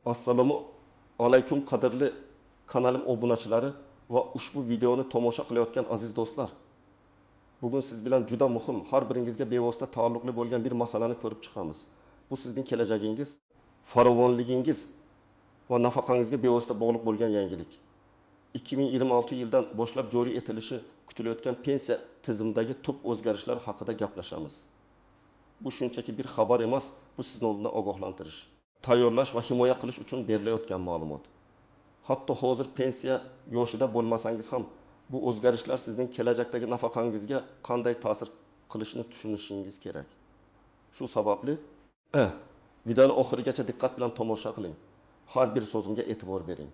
Assalomu alaykum qadrli kanalim obunachilari va ushbu videoni tomosha qilayotgan aziz do'stlar. Bugun siz bilan juda muhim, har biringizga bevosita taalluqli bo'lgan bir masalani ko'rib chiqamiz. Bu sizning kelajagingiz, farovonligingiz va nafaqangizga bevosita bog'liq bo'lgan yangilik. 2026 yildan boshlab joriy etilishi kutilayotgan pensiya tizimidagi tub o'zgarishlar haqida gaplashamiz. Bu shunchaki bir xabar emas, bu sizni oldindan ogohlantirish, tayyorlash va himoya qilish uchun berilayotgan ma'lumot. Hatto hozir pensiya yoshida bo'lmasangiz ham bu o'zgarishlar sizning kelajakdagi nafaqangizga qanday ta'sir qilishini tushunishingiz kerak. Shu sababli videoni oxirigacha diqqat bilan tomosha qiling. Har bir so'zimga e'tibor bering.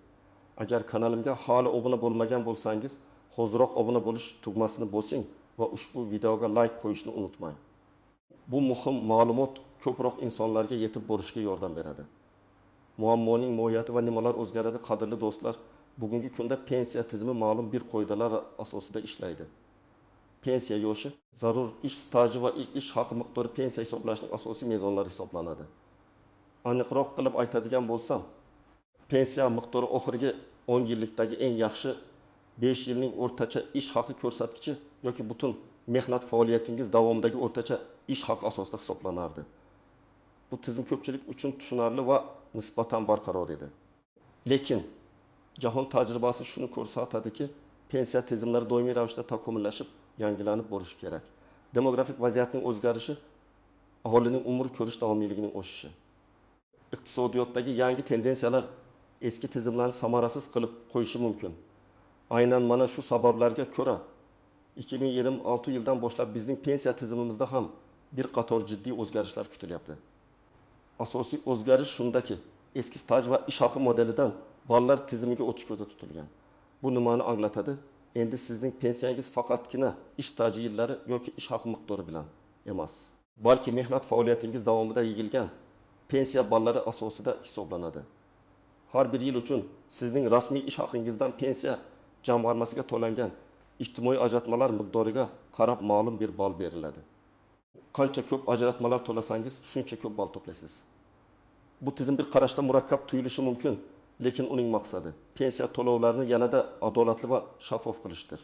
Agar kanalimga hali obuna bo'lmagan bo'lsangiz, hoziroq obuna bo'lish tugmasini bosing va ushbu videoga like qo'yishni unutmang. Bu muhim ma'lumot ko'proq insonlarga yetib borishiga yordam beradi. Muammoning mohiyati va nimalar o'zgaradi, qadrli do'stlar, bugungi kunda pensiya tizimi ma'lum bir qoidalar asosida ishlaydi. Pensiya yoshi, zarur ish staji va ish haqi miqdori pensiya hisoblashning asosiy mezonlari hisoblanadi. Aniqroq qilib aytadigan bo'lsam, pensiya miqdori oxirgi 10 yillikdagi eng yaxshi 5 yilning o'rtacha ish haqi ko'rsatkichi yoki butun mehnat faoliyatingiz davomidagi o'rtacha ish haqi asosida hisoblanardi. Bu tizim ko'pchilik uchun tushunarli va nisbatan barqaror edi. Lekin jahon tajribasi shuni ko'rsatadiki, pensiya tizimlari doimiy ravishda takomillashib, yangilanib borishi kerak. Demografik vaziyatning o'zgarishi, aholining umr ko'rish davomiyligining oshishi, iqtisodiyotdagi yangi tendensiyalar eski tizimlarni samarasiz qilib qo'yishi mumkin. Aynan mana shu sabablarga ko'ra 2026 yildan boshlab bizning pensiya tizimimizda ham bir qator jiddiy o'zgarishlar kutilyapti. Asosiy o'zgarish shundaki, eski staj va ish haqi modelidan ballar tizimiga o'tish ko'zda tutilgan. Bu nimani anglatadi? Endi sizning pensiyangiz faqatgina ish staji yillari yoki ish haqi miqdori bilan emas, balki mehnat faoliyatingiz davomida yig'ilgan pensiya ballari asosida hisoblanadi. Har bir yil uchun sizning rasmiy ish haqingizdan pensiya jamg'armasiga to'langan ijtimoiy ajratmalar miqdoriga qarab ma'lum bir ball beriladi. Qancha ko'p ajratmalar to'lasangiz, shuncha ko'p ball to'playsiz. Bu tizim bir qarashda murakkab tuyulishi mumkin, lekin uning maqsadi pensiya to'lovlarini yanada adolatli va shaffof qilishdir.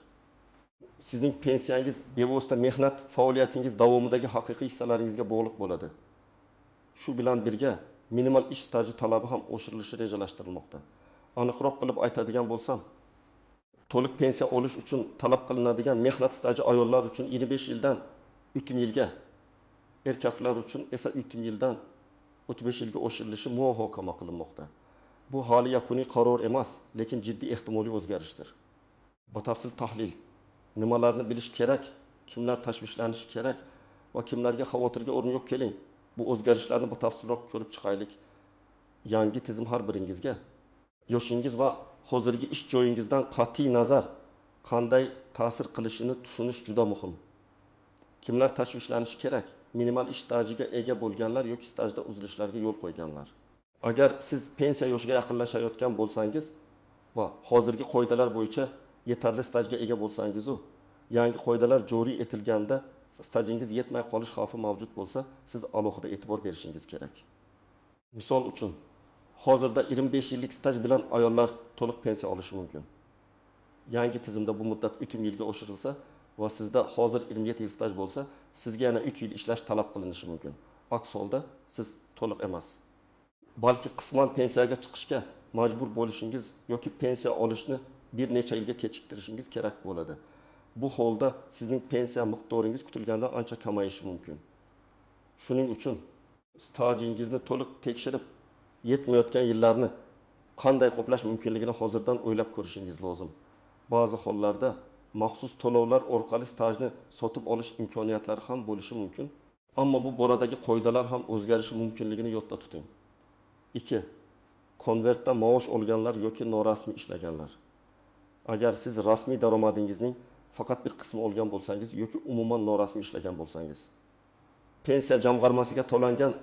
Sizning pensiyangiz bevosita mehnat faoliyatingiz davomidagi haqiqiy hissalaringizga bog'liq bo'ladi. Shu bilan birga minimal ish staji talabi ham oshirilishi rejalashtirilmoqda. Aniqroq qilib aytadigan bo'lsam, to'liq pensiya olish uchun talab qilinadigan mehnat staji ayollar uchun 25 yildan 3 yilga, erkaklar uchun esa 3 yildan 35 yilga oshirilishi muhokama qilinmoqda. Bu hali yakuniy qaror emas, lekin jiddiy ehtimoliy o'zgarishdir. Batafsil tahlil, nimalarni bilish kerak, kimlar tashvishlanishi kerak va kimlarga xavotirga o'rin yo'q, keling bu o'zgarishlarni batafsilroq ko'rib chiqaylik. Yangi tizim har biringizga yoshingiz va hozirgi ish joyingizdan qat'iy nazar qanday ta'sir qilishini tushunish juda muhim. Kimlar tashvishlanishi kerak? Minimal ish stajiga ega bo'lganlar yoki stajda uzilishlarga yo'l qo'yganlar. Agar siz pensiya yoshiga yaqinlashayotgan bo'lsangiz va hozirgi qoidalar bo'yicha yetarli stajga ega bo'lsangiz-u, yangi qoidalar joriy etilganda stajingiz yetmay qolish xavfi mavjud bo'lsa, siz alohida e'tibor berishingiz kerak. Misol uchun, hozirda 25 yillik staj bilan ayollar to'liq pensiya olishi mumkin. Yangi tizimda bu muddat 3 yilga oshirilsa va sizda hozir 27 yil staj bo'lsa, sizga yana 3 yil ishlash talab qilinishi mumkin. Aks holda siz to'liq emas, balki qisman pensiyaga chiqishga majbur bo'lishingiz yoki pensiya olishni bir necha yilga kechiktirishingiz kerak bo'ladi. Bu holda sizning pensiya miqdoringiz kutilgandan ancha kamayishi mumkin. Shuning uchun stajingizni to'liq tekshirib, yetmayotgan yillarni qanday qoplash mumkinligini hozirdan o'ylab ko'rishingiz lozim. Ba'zi hollarda maxsus to'lovlar orqali stajni sotib olish imkoniyatlari ham bo'lishi mumkin. Ammo bu boradagi qoidalar ham o'zgarishi mumkinligini yodda tuting. 2. Konvertda maosh olganlar yoki norasmiy ishlaganlar. Agar siz rasmiy daromadingizning faqat bir qismi olgan bo'lsangiz yoki umuman norasmiy ishlagan bo'lsangiz, pensiya jamg'armasiga to'langan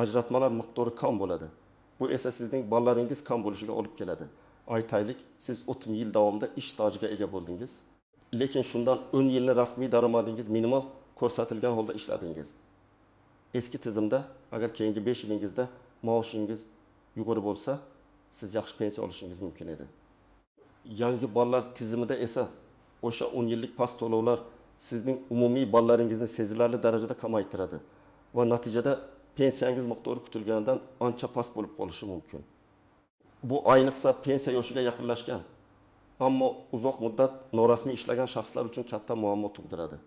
ajratmalar miqdori kam bo'ladi. Bu esa sizning ballaringiz kam bo'lishiga olib keladi. Aytaylik, siz 30 yil davomida ish stajiga ega bo'ldingiz, lekin shundan 10 yilni rasmiy daromadingiz minimal ko'rsatilgan holda ishladingiz. Eski tizimda agar keyingi 5 yilingizda maoshingiz yuqori bo'lsa, siz yaxshi pensiya olishingiz mumkin edi. Yangi ballar tizimida esa o'sha 10 yillik past to'lovlar sizning umumiy ballaringizni sezilarli darajada kamaytiradi va natijada pensiyangiz miqdori kutilganidan ancha past bo'lib qolishi mumkin. Bu ayniqsa pensiya yoshiga yaqinlashgan, ammo uzoq muddat norasmiy ishlagan shaxslar uchun katta muammo tug'diradi.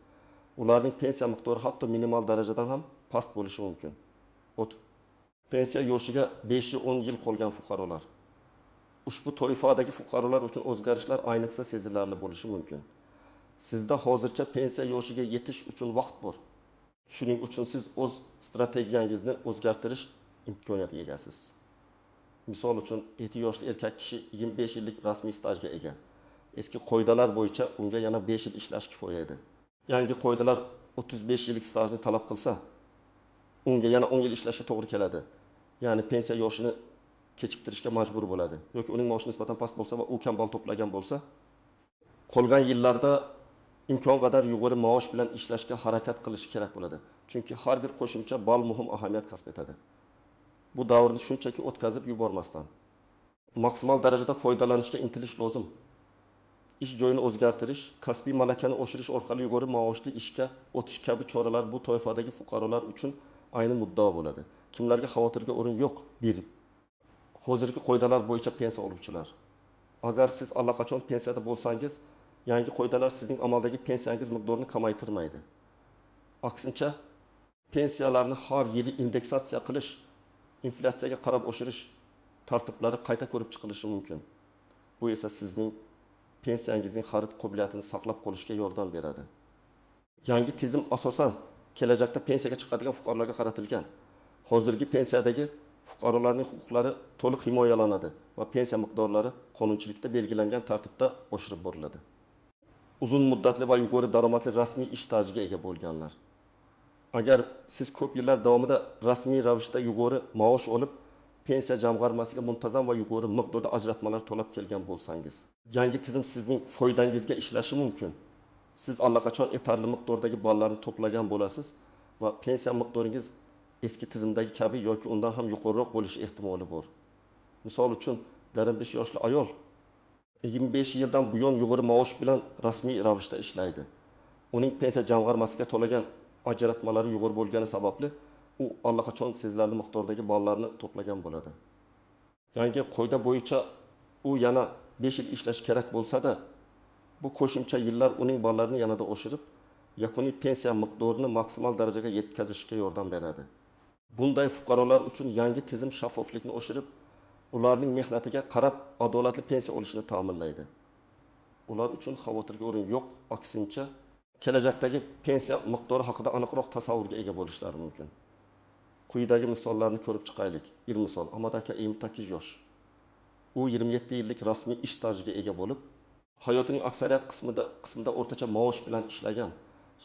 Ularning pensiya miqdori hatto minimal darajadan ham past bo'lishi mumkin. Pensiya yoshiga 5-10 yil qolgan fuqarolar. Ushbu toifadagi fuqarolar uchun o'zgarishlar ayniqsa sezilarli bo'lishi mumkin. Sizda hozircha pensiya yoshiga yetish uchun vaqt bor. Shuning uchun siz o'z strategiyangizni o'zgartirish imkoniyatiga egasiz. Misol uchun, 7 yoshli erkak kishi 25 yillik rasmiy stajga ega. Eski qoidalar bo'yicha unga yana 5 yil ishlash kifoya edi. Yangi qoidalar 35 yillik stajni talab qilsa, unga yana 10 yil ishlashga to'g'ri keladi. Ya'ni pensiya yoshini kechiktirishga majbur bo'ladi. Yoki uning maoshi nisbatan past bo'lsa va u kam ball to'plagan bo'lsa, qolgan yillarda imkon qadar yuqori maosh bilan ishlashga harakat qilishi kerak bo'ladi. Chunki har bir qo'shimcha ball muhim ahamiyat kasb etadi. Bu davrni shunchaki o'tkazib yubormasdan maksimal darajada foydalanishga intilish lozim. Ish joyini o'zgartirish, kasbiy malakani oshirish orqali yuqori maoshli ishga o'tish kabi choralar bu toifadagi fuqarolar uchun ayni muddao bo'ladi. Kimlarga xavotirga o'rin yo'q? 1. Hozirgi qoidalar bo'yicha pensiya oluvchilar. Agar siz allaqachon pensiyada bo'lsangiz, yangi qoidalar sizning amaldagi pensiyangiz miqdorini kamaytirmaydi. Aksincha, pensiyalarni har yili indeksatsiya qilish, inflyatsiyaga qarab oshirish tartiblari qayta ko'rib chiqilishi mumkin. Bu esa sizning pensiyangizning xarid qobiliyatini saqlab qolishga yordam beradi. Yangi tizim asosan kelajakda pensiyaga chiqadigan fuqarolarga qaratilgan. Hozirgi pensiyadagi fuqarolarning huquqlari to'liq himoyalanadi va pensiya miqdorlari qonunchilikda belgilangan tartibda oshirib boriladi. Uzun muddatli va yuqori daromadli rasmiy ish stajiga ega bo'lganlar. Agar siz ko'p yillar davomida rasmiy ravishda yuqori maosh olib, pensiya jamg'armasiga muntazam va yuqori miqdorda ajratmalar to'lab kelgan bo'lsangiz, yangi tizim sizning foydangizga ishlashi mumkin. Siz allaqachon yetarli miqdordagi ballarni to'plagan bo'lasiz va pensiya miqdoringiz eski tizimdagi kabi yoki undan ham yuqoriroq bo'lishi ehtimoli bor. Misol uchun, 25 yoshli ayol 25 yildan buyon yuqori maosh bilan rasmiy ravishda ishlaydi. Uning pensiya jamg'armasiga to'lagan ajratmalari yuqori bo'lgani sababli u allaqachon sezilarli miqdordagi ballarni to'plagan bo'ladi. Yangi qoida bo'yicha u yana 5 yil ishlashi kerak bo'lsa-da, bu qo'shimcha yillar uning ballarini yanada oshirib, yakuniy pensiya miqdorini maksimal darajaga yetkazishga yordam beradi. Bunday fuqarolar uchun yangi tizim shaffoflikni oshirib, ularning mehnatiga qarab adolatli pensiya olishini ta'minlaydi. Ular uchun xavotirga o'rin yo'q, aksincha kelajakdagi pensiya miqdori haqida aniqroq tasavvurga ega bo'lishlari mumkin. Quyidagi misollarni ko'rib chiqaylik. Bir misol, Ahmad aka 28 yosh. U 27 yillik rasmiy ish stajiga ega bo'lib, hayotining aksariyat qismida o'rtacha maosh bilan ishlagan.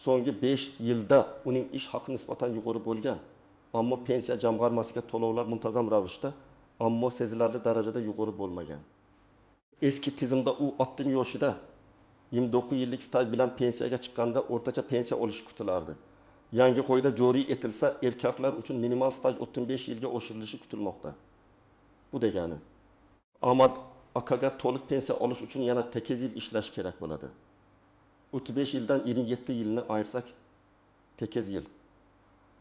So'nggi 5 yilda uning ish haqi nisbatan yuqori bo'lgan, ammo pensiya jamg'armasiga to'lovlar muntazam ravishda, ammo sezilarli darajada yuqori bo'lmagan. Eski tizimda u 60 yoshida 29 yillik staj bilan pensiyaga chiqqanda o'rtacha pensiya olishi kutilardi. Yangi qoida joriy etilsa, erkaklar uchun minimal staj 35 yilga oshirilishi kutilmoqda. Bu degani, Ahmad akaga to'liq pensiya olish uchun yana 8 yil ishlash kerak bo'ladi. 35 yildan 27 yilni ayirsak 8 yil.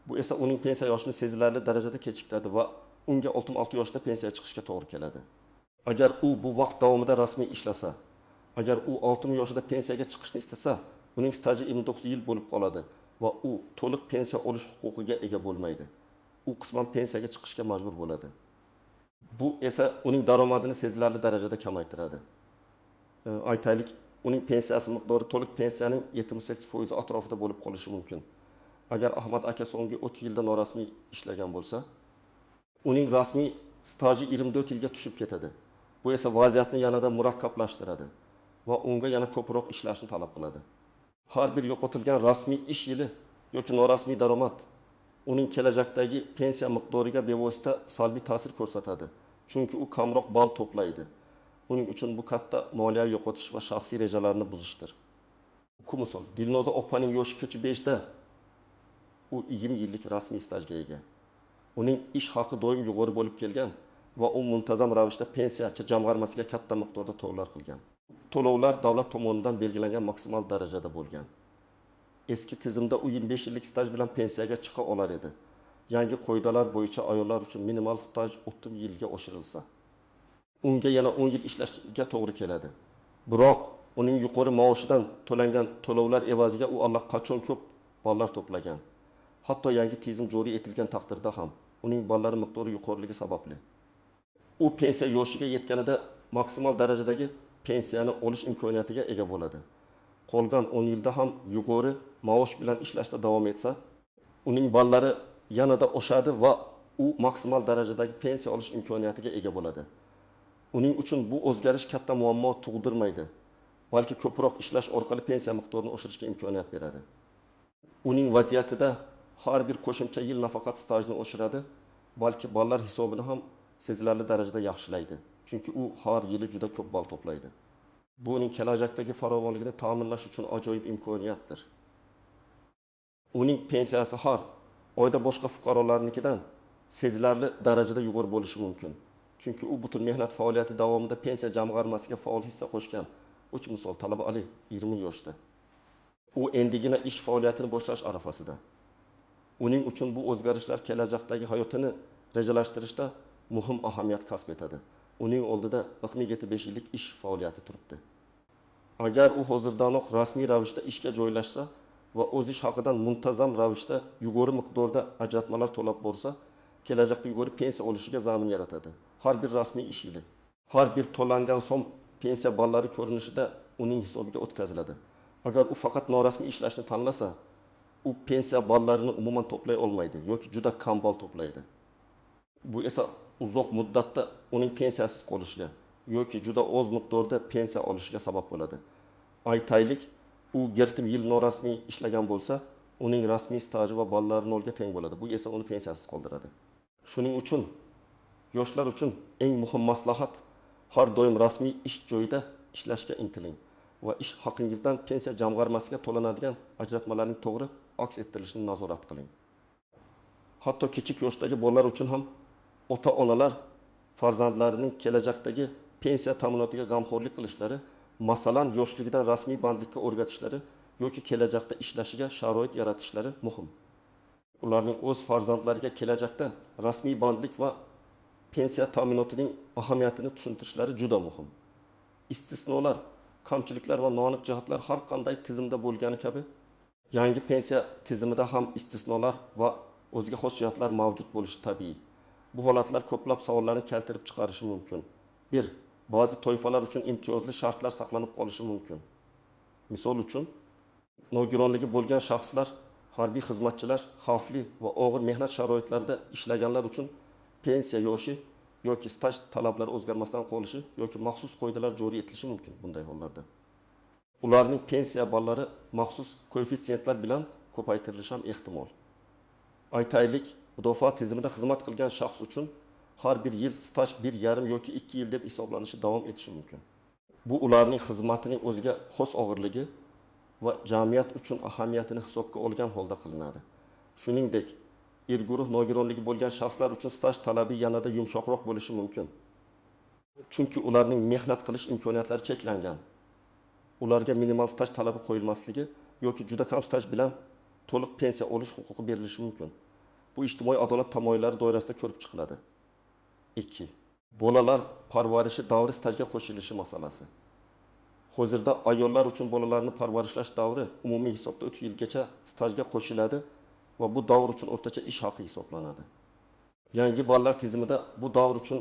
Bu esa uning pensiya yoshini sezilarli darajada kechiktiradi va unga 66 yoshda pensiya chiqishga to'g'ri keladi. Agar u bu vaqt davomida rasmiy ishlasa, agar u 60 yoshida pensiyaga chiqishni istasa, uning staji 29 yil bo'lib qoladi va u to'liq pensiya olish huquqiga ega bo'lmaydi. U qisman pensiyaga chiqishga majbur bo'ladi. Bu esa uning daromadini sezilarli darajada kamaytiradi. Aytaylik, uning pensiyasi miqdori to'liq pensiyaning 78% atrofida bo'lib qolishi mumkin. Agar Ahmad aka so'nggi 30 yilda norasmiy ishlagan bo'lsa, uning rasmiy staji 24 yilga tushib ketadi. Bu esa vaziyatni yanada murakkablashtiradi va unga yana ko'proq ishlashni talab qiladi. Har bir yo'qotilgan rasmiy ish yili yoki norasmiy daromad uning kelajakdagi pensiya miqdoriga bevosita salbiy ta'sir ko'rsatadi. Chunki u kamroq ball to'playdi. Uning uchun bu katta moliya yo'qotish va shaxsiy rejalarni buzishdir. Bu misol, Dilnoza opaning yoshi 45 da, u 20 yillik rasmiy stajga ega. Uning ish haqi doim yuqori bo'lib kelgan va u muntazam ravishda pensiya jamg'armasiga katta miqdorda to'lovlar qilgan. To'lovlar davlat tomonidan belgilangan maksimal darajada bo'lgan. Eski tizimda u 25 yillik staj bilan pensiyaga chiqa olar edi. Yangi qoidalar bo'yicha ayollar uchun minimal staj 30 yilga oshirilsa, unga yana 10 yil ishlashga to'g'ri keladi. Biroq uning yuqori maoshidan to'langan to'lovlar evaziga u allaqachon ko'p ballar to'plagan. Hatto yangi tizim joriy etilgan taqdirda ham uning ballari miqdori yuqoriligi sababli u pensiya yoshiga yetganida maksimal darajadagi pensiyani olish imkoniyatiga ega bo'ladi. Qolgan 10 yilda ham yuqori maosh bilan ishlashda davom etsa, uning ballari yanada oshadi va u maksimal darajadagi pensiya olish imkoniyatiga ega bo'ladi. Uning uchun bu o'zgarish katta muammo tug'dirmaydi, balki ko'proq ishlash orqali pensiya miqdorini oshirishga imkoniyat beradi. Uning vaziyatida har bir qo'shimcha yil nafaqat stajni oshiradi, balki ballar hisobini ham sezilarli darajada yaxshilaydi. Chunki u har yili juda ko'p ball to'playdi. Bu uning kelajakdagi farovonligini ta'minlash uchun ajoyib imkoniyatdir. Uning pensiyasi har oyda boshqa fuqarolarnikidan sezilarli darajada yuqori bo'lishi mumkin. Chunki u butun mehnat faoliyati davomida pensiya jamg'armasiga faol hissa qo'shgan. 3 misol talaba Ali 20 yoshda. U endigina ish faoliyatini boshlash arafasida. Uning uchun bu o'zgarishlar kelajakdagi hayotini rejalashtirishda muhim ahamiyat kasb etadi. Uning oldida 25 yillik ish faoliyati turibdi. Agar u hozirdanoq rasmiy ravishda ishga joylashsa va o'z ish haqidan muntazam ravishda yuqori miqdorda ajratmalar to'lab borsa, kelajakda yuqori pensiya olishiga zamin yaratadi. Har bir rasmiy ish yili, har bir to'langan so'm pensiya ballari ko'rinishida uning hisobiga o'tkaziladi. Agar u faqat norasmiy ishlashni tanlasa, u pensiya ballarini umuman to'play olmaydi yoki juda kam ball to'playdi. Bu esa uzoq muddatda uning pensiyasiz qolishiga yoki juda oz miqdorda pensiya olishiga sabab bo'ladi. Aytaylik, u 20 yil norasmiy ishlagan bo'lsa, uning rasmiy staji va ballari nolga teng bo'ladi. Bu esa uni pensiyasiz qoldiradi. Shuning uchun yoshlar uchun eng muhim maslahat har doim rasmiy ish joyida ishlashga intiling va ish haqingizdan pensiya jamg'armasiga to'lanadigan ajratmalarning to'g'ri aks ettirilishini nazorat qiling. Hatto kichik yoshdagi bolalar uchun ham ota-onalar farzandlarining kelajakdagi pensiya ta'minotiga g'amxo'rlik qilishlari, masalan, yoshligidan rasmiy bandlikka o'rgatishlari yoki kelajakda ishlashiga sharoit yaratishlari muhim. Ularning o'z farzandlariga kelajakda rasmiy bandlik va pensiya ta'minotining ahamiyatini tushuntirishlari juda muhim. Istisnolar, kamchiliklar va noaniq jihatlar har qanday tizimda bo'lgani kabi, yangi pensiya tizimida ham istisnolar va o'ziga xos jihatlar mavjud bo'lishi tabiiy. Bu holatlar ko'plab savollarni keltirib chiqarishi mumkin. 1. Ba'zi toifalar uchun imtiyozli shartlar saqlanib qolishi mumkin. Misol uchun, nogironligi bo'lgan shaxslar, harbiy xizmatchilar, xavfli va og'ir mehnat sharoitlarida ishlaganlar uchun pensiya yoshi yoki staj talablari o'zgarmasdan qolishi yoki maxsus qoidalar joriy etilishi mumkin bunday hollarda. Ularning pensiya ballari maxsus koeffitsiyentlar bilan ko'paytirilishi ham ehtimol. Aytaylik, mudofaa tizimida xizmat qilgan shaxs uchun har bir yil staj 1,5 yoki 2 yil deb hisoblanishi davom etishi mumkin. Bu ularning xizmatining o'ziga xos og'irligi va jamiyat uchun ahamiyatini hisobga olgan holda qilinadi. Shuningdek, guruh nogironligi bo'lgan shaxslar uchun staj talabi yanada yumshoqroq bo'lishi mumkin. Chunki ularning mehnat qilish imkoniyatlari cheklangan. Ularga minimal staj talabi qo'yilmasligi yoki juda kam staj bilan to'liq pensiya olish huquqi berilishi mumkin. Bu ijtimoiy adolat tamoyillari doirasida ko'rib chiqiladi. 2. Bolalar parvarishi davri stajga qo'shilishi masalasi. Hozirda ayollar uchun bolalarni parvarishlash davri umumiy hisobda 3 yilgacha stajga qo'shiladi va bu davr uchun o'rtacha ish haqi hisoblanadi. Yangi ballar tizimida bu davr uchun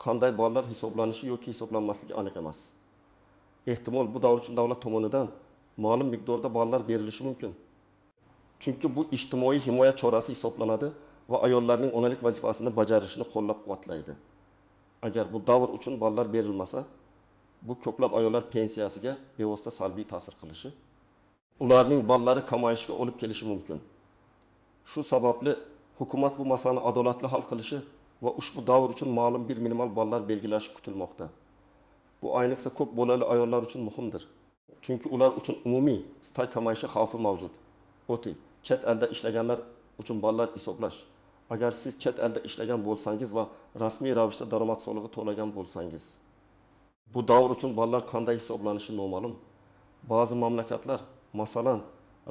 qanday ballar hisoblanishi yoki hisoblanmasligi aniq emas. Ehtimol bu davr uchun davlat tomonidan ma'lum miqdorda ballar berilishi mumkin. Chunki bu ijtimoiy himoya chorasi hisoblanadi va ayollarning onalik vazifasini bajarishini qo'llab-quvvatlaydi. Agar bu davr uchun ballar berilmasa, bu ko'plab ayollar pensiyasiga bevosita salbiy ta'sir qilishi, ularning ballari kamayishiga olib kelishi mumkin. Shu sababli hukumat bu masalani adolatli hal qilishi va ushbu davr uchun ma'lum bir minimal ballar belgilashi kutilmoqda. Bu ayniqsa ko'p bolali ayollar uchun muhimdir. Chunki ular uchun umumiy staj kamayishi xavfi mavjud. O'ti, chet elda ishlaganlar uchun ballar hisoblash, Agar siz chet elda ishlagan bo'lsangiz va rasmiy ravishda daromad solig'i to'lagan bo'lsangiz. Bu davr uchun ballar qanday hisoblanishi noma'lum. Ba'zi mamlakatlar, masalan,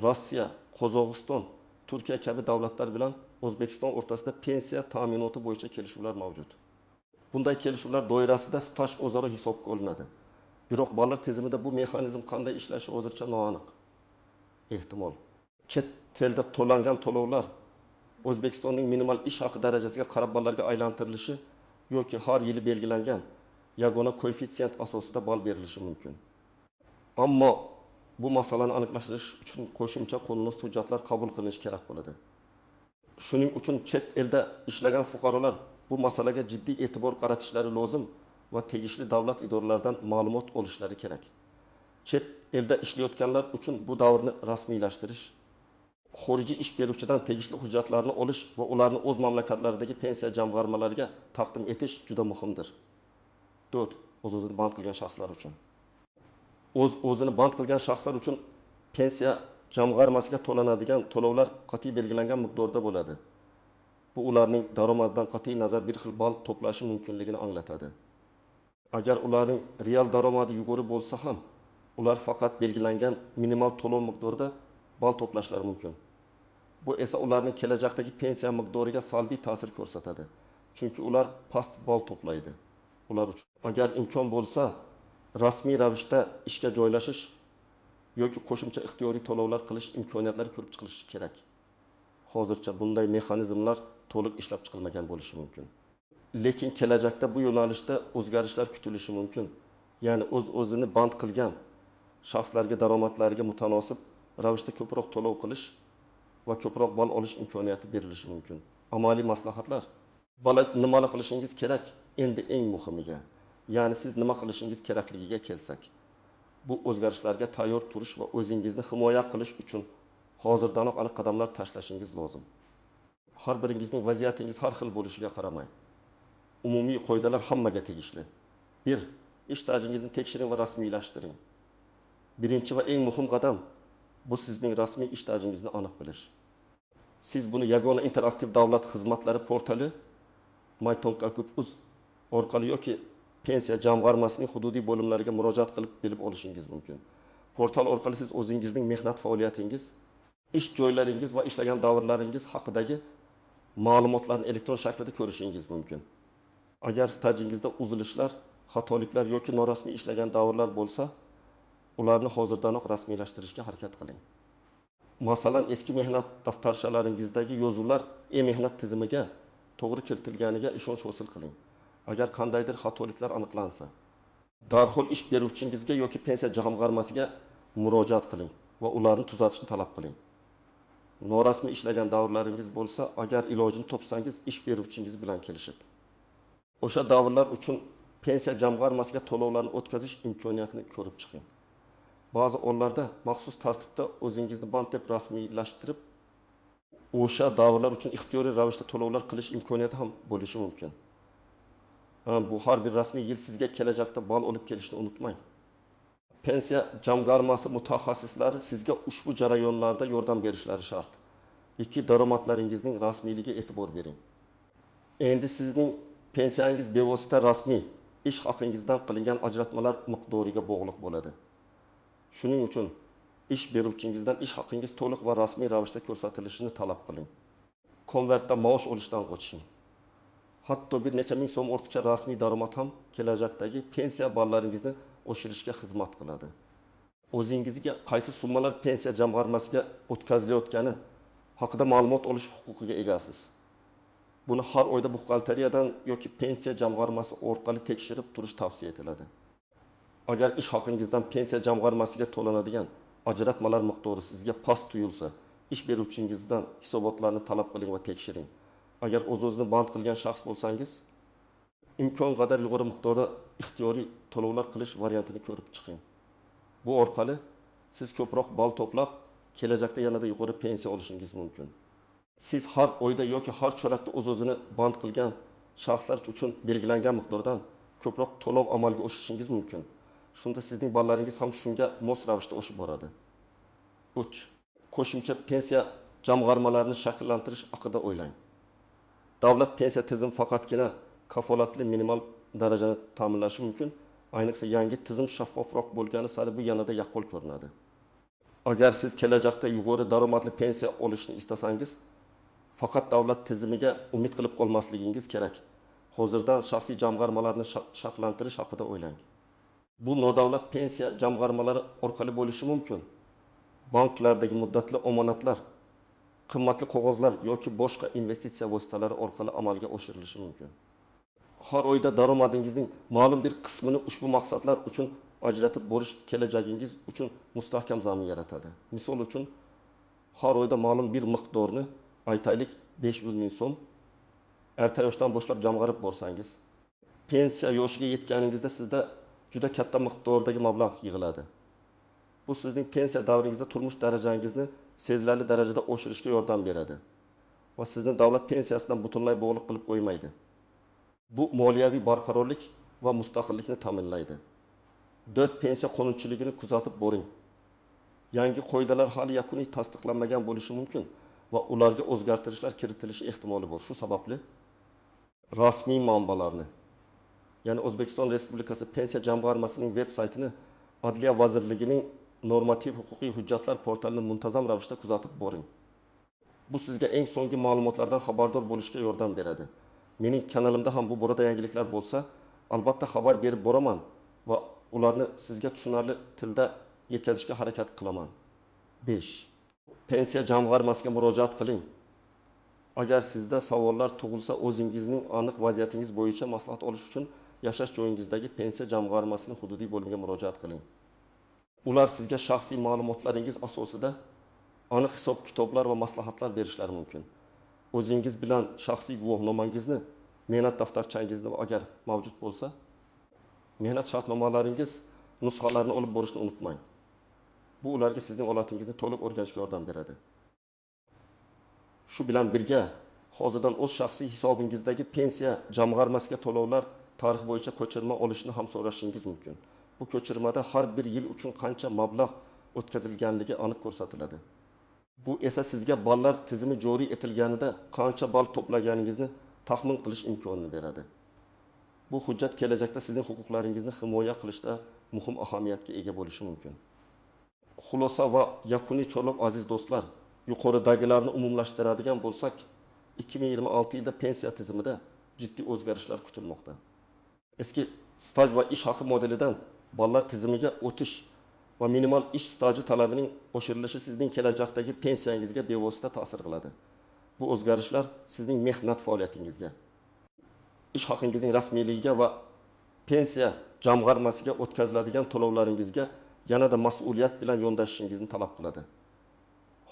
Rossiya, Qozog'iston, Turkiya kabi davlatlar bilan O'zbekiston o'rtasida pensiya ta'minoti bo'yicha kelishuvlar mavjud. Bunday kelishuvlar doirasida staj o'zaro hisobga olinadi. Biroq ballar tizimida bu mexanizm qanday ishlashi hozircha noaniq. Ehtimol chet elda to'langan to'lovlar O'zbekistonning minimal ish haqi darajasiga qarab ballarga aylantirilishi yoki har yili belgilangan yagona koeffitsient asosida ball berilishi mumkin. Ammo bu masalani aniqlashtirish uchun qo'shimcha qo'nunus hujjatlar qabul qilinishi kerak bo'ladi. Shuning uchun chet elda ishlagan fuqarolar bu masalaga jiddiy e'tibor qaratishlari lozim va tegishli davlat idoralaridan ma'lumot olishlari kerak. Chet elda ishlayotganlar uchun bu davrni rasmiylashtirish, xorijiy ish beruvchidan tegishli hujjatlarni olish va ularni o'z mamlakatlaridagi pensiya jamg'armalariga taqdim etish juda muhimdir. 4. O'z-o'zini band qilgan shaxslar uchun. O'z-o'zini band qilgan shaxslar uchun pensiya jamg'armasiga to'lanadigan to'lovlar qat'iy belgilangan miqdorda bo'ladi. Bu ularning daromadidan qat'iy nazar bir xil ball to'plashi mumkinligini anglatadi. Agar ularning real daromadi yuqori bo'lsa ham, ular faqat belgilangan minimal to'lov miqdorida ball to'plashlari mumkin. Bu esa ularning kelajakdagi pensiya miqdoriga salbiy ta'sir ko'rsatadi. Chunki ular past ball to'playdi. Ular uchun agar imkon bo'lsa, rasmiy ravishda ishga joylashish yoki qo'shimcha ixtiyoriy to'lovlar qilish imkoniyatlari ko'rib chiqilishi kerak. Hozircha bunday mexanizmlar to'liq ishlab chiqilmagan bo'lishi mumkin. Lekin kelajakda bu yo'nalishda o'zgarishlar kutilishi mumkin. Ya'ni o'z-o'zini band qilgan shaxslarga daromadlariga mutanosib ravishda ko'proq to'lov qilish va ko'proq ball olish imkoniyati berilishi mumkin. Amaliy maslahatlar. Bola nimani qilishingiz kerak? Endi eng muhimiga, ya'ni siz nima qilishingiz kerakligiga kelsak. Bu o'zgarishlarga tayyor turish va o'zingizni himoya qilish uchun hozirdanoq aniq qadamlar tashlashingiz lozim. Har biringizning vaziyatingiz har xil bo'lishiga qaramay, umumiy qoidalar hammaga tegishli. 1. Ish stajingizni tekshiring va rasmiylashtiring. Birinchi va eng muhim qadam bu sizning rasmiy ish stajingizni aniq bilish. Siz buni yagona interaktiv davlat xizmatlari portali my.uz orqali yoki pensiya jamg'armasining hududiy bo'limlariga murojaat qilib bilib olishingiz mumkin. Portal orqali siz o'zingizning mehnat faoliyatingiz, ish joylaringiz va ishlagan davrlaringiz haqidagi ma'lumotlarni elektron shaklida ko'rishingiz mumkin. Agar stajingizda uzilishlar, xatoliklar yoki norasmiy ishlagan davrlar bo'lsa, ularni hozirdanoq rasmiylashtirishga harakat qiling. Masalan, eski mehnat daftarchalaringizdagi yozuvlar e-mehnat tizimiga to'g'ri kiritilganiga ishonch hosil qiling. Agar qandaydir xatoliklar aniqlansa, darhol ish beruvchingizga yoki pensiya jamg'armasiga murojaat qiling va ularni tuzatishni talab qiling. Norasmiy ishlagan davrlaringiz bo'lsa, agar ilojini topsangiz ish beruvchingiz bilan kelishib, o'sha davrlar uchun pensiya jamg'armasiga to'lovlarni o'tkazish imkoniyatini ko'rib chiqing. Ba'zi o'rinlarda maxsus tartibda o'zingizni band deb rasmiylashtirib, o'sha davrlar uchun ixtiyoriy ravishda to'lovlar qilish imkoniyati ham bo'lishi mumkin. Bu har bir rasmiy yil sizga kelajakda ball olib kelishini unutmang. Pensiya jamg'armasi mutaxassislari sizga ushbu jarayonlarda yordam berishlari shart. 2. Daromadlaringizning rasmiyligiga e'tibor bering. Endi sizning pensiyangiz bevosita rasmiy ish haqingizdan qilingan ajratmalar miqdoriga bog'liq bo'ladi. Shuning uchun ish beruvchingizdan ish haqingiz to'liq va rasmiy ravishda ko'rsatilishini talab qiling. Konvertda maosh olishdan qoching. Hatto bir necha ming so'm ortiqcha rasmiy daromad ham kelajakdagi pensiya ballaringizni oshirishga xizmat qiladi. O'zingizga qaysi summalar pensiya jamg'armasiga o'tkazilayotgani haqida ma'lumot olish huquqiga egasiz. Buni har oyda buxgalteriyadan yoki pensiya jamg'armasi orqali tekshirib turish tavsiya etiladi. Agar ish haqingizdan pensiya jamg'armasiga to'lanadigan ajratmalar miqdori sizga past tuyulsa, ish beruvchingizdan hisobotlarni talab qiling va tekshiring. Agar o'z-o'zini band qilgan shaxs bo'lsangiz, imkon qadar yuqori miqdorda ixtiyoriy to'lovlar qilish variantini ko'rib chiqing. Bu orqali siz ko'proq ball to'plab, kelajakda yanada yuqori pensiya olishingiz mumkin. Siz har oyda yoki har chorakda o'z-o'zini band qilgan shaxslar uchun belgilangan miqdordan ko'proq to'lov amalga oshirishingiz mumkin. Shunda sizning ballaringiz ham shunga mos ravishda oshib boradi. 3. Qo'shimcha pensiya jamg'armalarini shakllantirish haqida o'ylang. Davlat pensiya tizimi faqatgina kafolatli minimal darajani ta'minlashi mumkin. Ayniqsa yangi tizim shaffofroq bo'lgani sari bu yanada yaqqol ko'rinadi. Agar siz kelajakda yuqori daromadli pensiya olishni istasangiz, faqat davlat tizimiga umid qilib qolmasligingiz kerak. Hozirdan shaxsiy jamg'armalarni shakllantirish haqida o'ylang. Bu nodavlat pensiya jamg'armalari orqali bo'lishi mumkin. Banklardagi muddatli omonatlar, qimmatli qog'ozlar yoki boshqa investitsiya vositalari orqali amalga oshirilishi mumkin. Har oyda daromadingizning ma'lum bir qismini ushbu maqsadlar uchun ajratib borish kelajagingiz uchun mustahkam zamin yaratadi. Misol uchun, har oyda ma'lum bir miqdorni, aytaylik 500 ming so'm, erta yoshdan boshlab jamg'arib borsangiz, pensiya yoshiga yetganingizda sizda juda katta miqdordagi mablag' yig'iladi. Bu sizning pensiya davringizda turmush darajangizni sezilarli darajada oshirishga yordam beradi va sizni davlat pensiyasidan butunlay bog'liq qilib qo'ymaydi. Bu moliyaviy barqarorlik va mustaqillikni ta'minlaydi. 4. Pensiya qonunchiligini kuzatib boring. Yangi qoidalar hali yakuniy tasdiqlanmagan bo'lishi mumkin va ularga o'zgartirishlar kiritilishi ehtimoli bor. Shu sababli rasmiy manbalarni, ya'ni O'zbekiston Respublikasi Pensiya jamg'armasining veb saytini, Adliya vazirligining normativ huquqiy hujjatlar portalini muntazam ravishda kuzatib boring. Bu sizga eng so'nggi ma'lumotlardan xabardor bo'lishga yordam beradi. Mening kanalimda ham bu borada yangiliklar bo'lsa, albatta xabar berib boraman va ularni sizga tushunarli tilda yetkazishga harakat qilaman. 5. Pensiya jamg'armasiga murojaat qiling. Agar sizda savollar tug'ilsa, o'zingizning aniq vaziyatingiz bo'yicha maslahat olish uchun yashash joyingizdagi pensiya jamg'armasining hududiy bo'limiga murojaat qiling. Ular sizga shaxsiy ma'lumotlaringiz asosida aniq hisob-kitoblar va maslahatlar berishlari mumkin. O'zingiz bilan shaxsiy guvohnomangizni, mehnat daftarchangizni agar mavjud bo'lsa, mehnat shartnomalaringiz nusxalarini olib borishni unutmang. Bu ularga sizning holatingizni to'liq o'rganishga yordam beradi. Shu bilan birga hozirdan o'z shaxsiy hisobingizdagi pensiya jamg'armasiga to'lovlar tarix bo'yicha ko'chirma olishni ham so'rashingiz mumkin. Bu ko'chirmada har bir yil uchun qancha mablag' o'tkazilganligi aniq ko'rsatiladi. Bu esa sizga ballar tizimi joriy etilganida qancha ball to'plaganingizni taxmin qilish imkonini beradi. Bu hujjat kelajakda sizning huquqlaringizni himoya qilishda muhim ahamiyatga ega bo'lishi mumkin. Xulosa va yakuniy chorlov aziz do'stlar, yuqoridagilarni umumlashtiradigan bo'lsak, 2026 yilda pensiya tizimida jiddiy o'zgarishlar kutilmoqda. Eski staj va ish haqi modelidan ballar tizimiga o'tish va minimal ish staji talabining oshirilishi sizning kelajakdagi pensiyangizga bevosita ta'sir qiladi. Bu o'zgarishlar sizning mehnat faoliyatingizga, ish haqingizning rasmiyligiga va pensiya jamg'armasiga o'tkaziladigan to'lovlaringizga yanada mas'uliyat bilan yondashishingizni talab qiladi.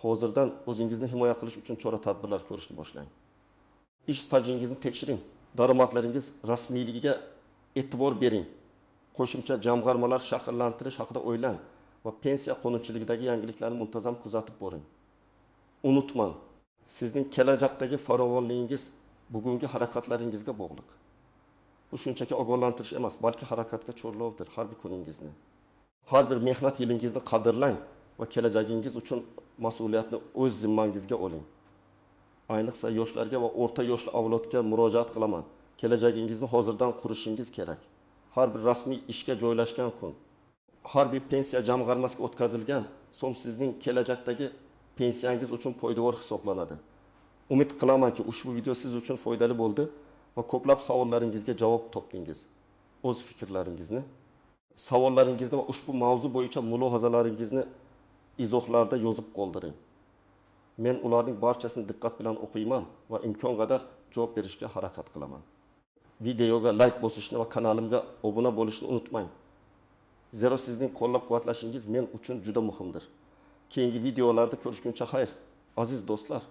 Hozirdan o'zingizni himoya qilish uchun chora-tadbirlar ko'rishni boshlang. Ish stajingizni tekshiring, daromadlaringiz rasmiyligiga e'tibor bering. Qo'shimcha jamg'armalar shakllantirish haqida o'ylang va pensiya qonunchiligidagi yangiliklarni muntazam kuzatib boring. Unutmang, sizning kelajakdagi farovonligingiz bugungi harakatlaringizga bog'liq. Bu shunchaki ogohlantirish emas, balki harakatga chorlovdir har bir kuningizni. Har bir mehnat yilingizni qadrlang va kelajagingiz uchun mas'uliyatni o'z zimmangizga oling. Ayniqsa yoshlarga va o'rta yoshli avlodga murojaat qilaman. Kelajagingizni hozirdan qurishingiz kerak. Har bir rasmiy ishga joylashgan kun, har bir pensiya jamg'armasiga o'tkazilgan so'm sizning kelajakdagi pensiyangiz uchun poydevor hisoblanadi. Umid qilamanki, ushbu video siz uchun foydali bo'ldi va ko'plab savollaringizga javob topdingiz. O'z fikrlaringizni, savollaringizni va ushbu mavzu bo'yicha mulohazalaringizni izohlarda yozib qoldiring. Men ularning barchasini diqqat bilan o'qiyman va imkon qadar javob berishga harakat qilaman. Videoga like bosishni va kanalimga obuna bo'lishni unutmang. Zero sizning qo'llab-quvvatlashingiz men uchun juda muhimdir. Keyingi videolarda ko'rishguncha xayr, aziz do'stlar.